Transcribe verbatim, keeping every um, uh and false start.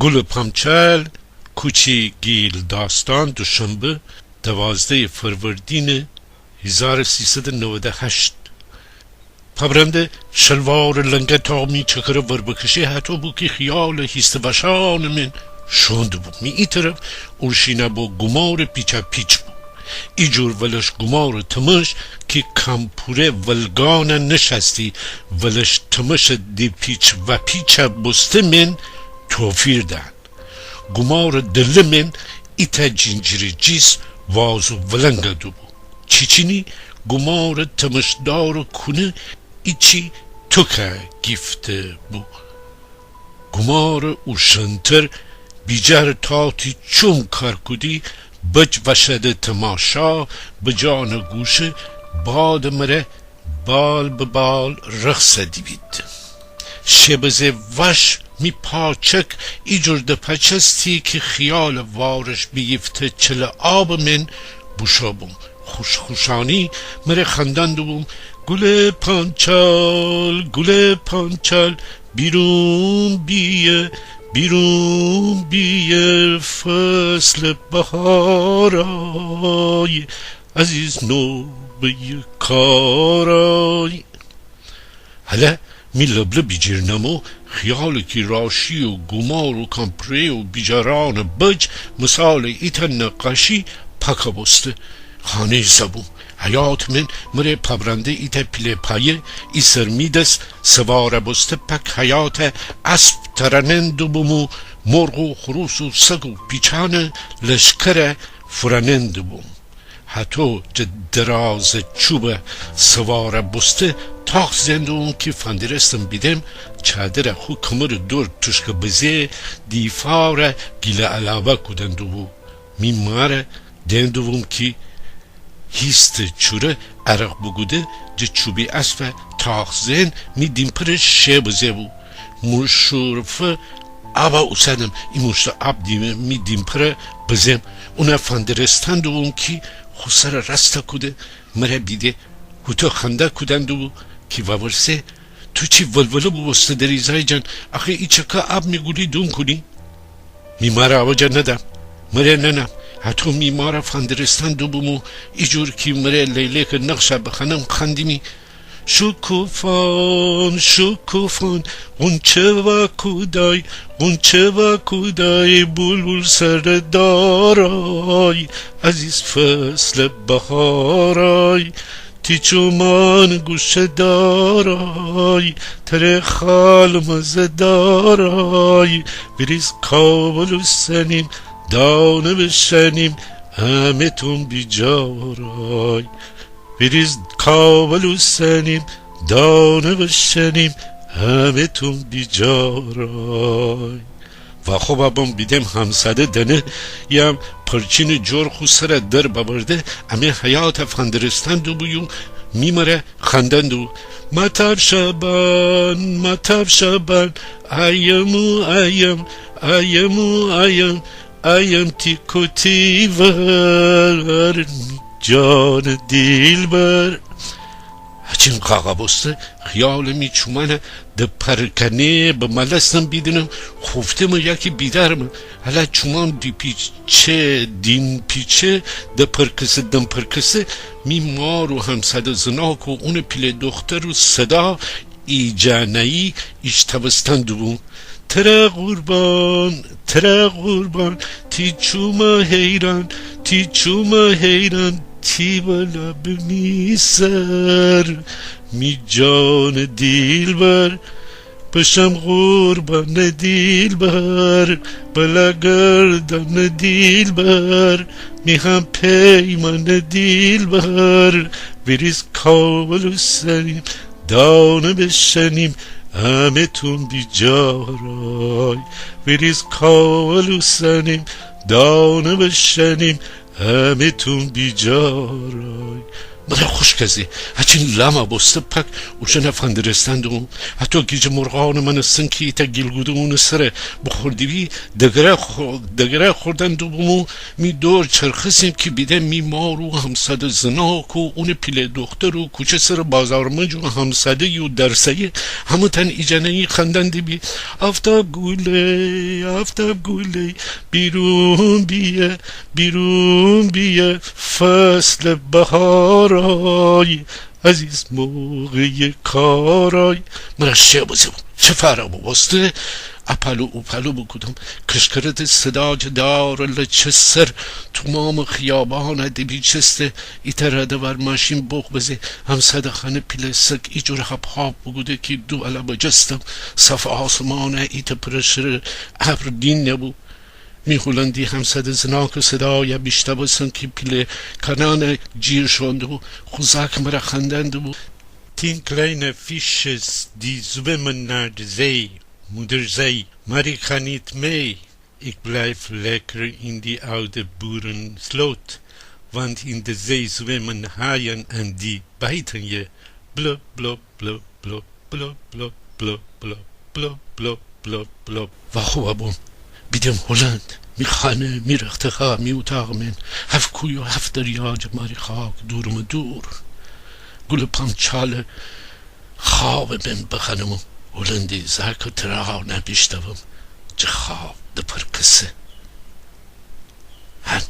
گولٚ پامچال، کوچی گیل داستان. دوشنبه، دوازده‌یٚ فروردینٚ هیزار و سیصد و نود و هشت. پابرنده شلوارٚ لنگه تا می چکره ور بکشه، هتو بو کی خیالٚ هیستٚ واشانٚ من شوئون دوبو. می ای طرف اورشینه بو گومارٚ پیچا پیچ بو. ایجور ولش گومارٚ تمش کی کمپوره ولگانه نشستی، ولش تمشٚ دی پیچ و پیچه بوسته من توفیر دهن. گومارٚ دله من ایتأ جینجیری جیس واز و ولنگه دوبو. چیچینی گومارٚ تمشدارٚ کونه ایچی توکه گیفته بو. گومارٚ اوشنتر بیجارٚ تا تی چوم کار کودی، بج وشده تماشا، بجانٚ گوشه بادٚ مره بال به بال رخص دیبید. شبزه وش می پاچک ایجور دپچستی کی خیالٚ وارش بیگیفته چله آبٚ من بوشو بوم. خوش خوشانی مره خندان دوبوم: گولٚ پانچال، گولٚ پانچال، بیرون بیه، بیرون بیه، فصلٚ بهارای، عزیز نوبه‌یٚ کارای. هله می لبله بیجیر نمو، خیالی کی راشی و گومار و کمپوره و بیجارانٚ بج مثالٚ ایتأ نقاشی پاکه بوسته. خانه زبوم. حیاطٚ من مره پابرنده ایتأ پیله پایه، ای سر می دس سواره بوسته پک حیاطه اسب ترانن دوبوم و مرغ و خروس و سگ و پیچانٚ لشکره فورانن دوبوم. هتو جٚه درازٚ چوبه سواره بوسته تاخ زئن دوبوم کی فندرستم بیدم چادره خو کمرٚ دور توشکه بزه، دیفاره گیله علاوه کودن دوبو. می ماره دئن دوبوم کی هیستٚ چوره عرق بوگوده، جٚه چوبی اسبه تاخ زئن می دیمپره شه بزه بو. موشورفه آبه اوسادم، ای موشته آب دیمه می دیمپره بزم. اونه فندرستن دوبوم کی خو سره راسته کوده مره بیده. هوتو خنده کودن دوبو کی وورسه: تو چی ولوله بوبوسته دری زای جان؟ آخه ای چکه آب می گولی دون کونی؟ می ماره آوجه ندم، مره ننم. هتو می ماره فندرستن دوبوم و ایجور کی مره لیلیکٚ نقشه بخوانم خواندیمی: شکوفان، شکوفان، غنچه وا کودای، غنچه وا کودای، بلبل سر دارای، عزیز فصلٚ بهارای. تی چومان گوشه دارای، تره خال مزه دارای، ویریز کاول و سنیم، دانه بشنیم، همه‌تون بیجارای. ویریز کاول و سنیم، دانه بشنیم، همه‌تون بیجارای. و خو ببم بیدم همساده دنه یم پرچینٚ جور خو سره در ببرده، امی حیاطه فندرستن دوبو و می مره خواندن دوبو: متاب شبان، متاب شبان، ایم و ایم، ایم و ایم، ایم تی کوتی ور، می جانٚ دیلبر. هچین قاقا بوسته، خیالٚ می چومانه دپرکانه به ملستم بیدینم، خوفتم یا کی بیدارم. هله چومان دیپیچه، دینپیچه، دپرکسه، دمپرکسه، می مار و همساده زناک و اونٚ پیله دوخترٚ صدا ایجانایی ایشتاوستن دوبوم. تره قوربان، تره قوربان، تی چومه حیران، تی چومه حیران، تی بلا به می سر، می جانٚ دیلبر. بشم قوربانٚ دیلبر، بلا گردانٚ دیلبر، می همپیمانٚ دیلبر. ویریز کاول و سنیم، دانه بشنیم، همه‌تون بیجارای. ویریز کاول و سنیم، دانه بشنیم، همه‌تون بیجارای. مره خوشکه زی. هچین لامه بوسته پک اوشانه فندرستن دوبوم. هتو گیجه مرغانٚ مانستن کی ایتأ گیل‌گودونٚ سره بخورده‌بی، دگره خو-، دگره خوردن دوبوم و می دور چرخسیم کی بیدم می مار و همساده زناک و اونٚ پیله دوختر و کوچه سرٚ بازارمج و همساده‌یی و درسه‌یی همه‌تأن ایجانه‌یی خواندن دیبی: آفتاب گوله، آفتاب گوله، بیرون بیه، بیرون بیه، فصلٚ بهارای، عزیز موقعٚ کارای. مره شئ بزه بو، چه فارا بوبوسته، اپالو اوپالو بوکودم. کشکرتٚ صدا جه دارٚ لچه سر تومامٚ خیابانه دپیچسته. ایتأ رده ور ماشین بوق بزه. همساده خانه پیله سک ایجور هاپ‌هاپ بوکوده کی دو اله بجستم. صافٚ آسمانه ایتأ پرشرٚ ابر دینه بو. می هلندی همساده زناکٚ صدایه بیشتاوستم کی پیله کانانه جیر شوئون دوبو، خو زاکٚ مره خواندن دوبو: Tien kleine visjes die zwemmen naar de zee. Moeder zei: Marie, ga niet mee. Ik blijf lekker in die oude boerensloot, want in de zee zwemmen haaien en die bijten je. Blub, blub, blub, blub, blub, blub, blub, blub, blub, blub, blub, blub. وا خوبه بوم بیدم هلند، می خانه، می رختخواب، می اوتاقٚ من، هفت کوی و هفت دریا جه ماری خاک دورمه دور. گولٚ پام چاله خوابٚ من بخوانم و هلندی زاکٚ ترانه بیشتاوم، جه خواب دپرکسه. هن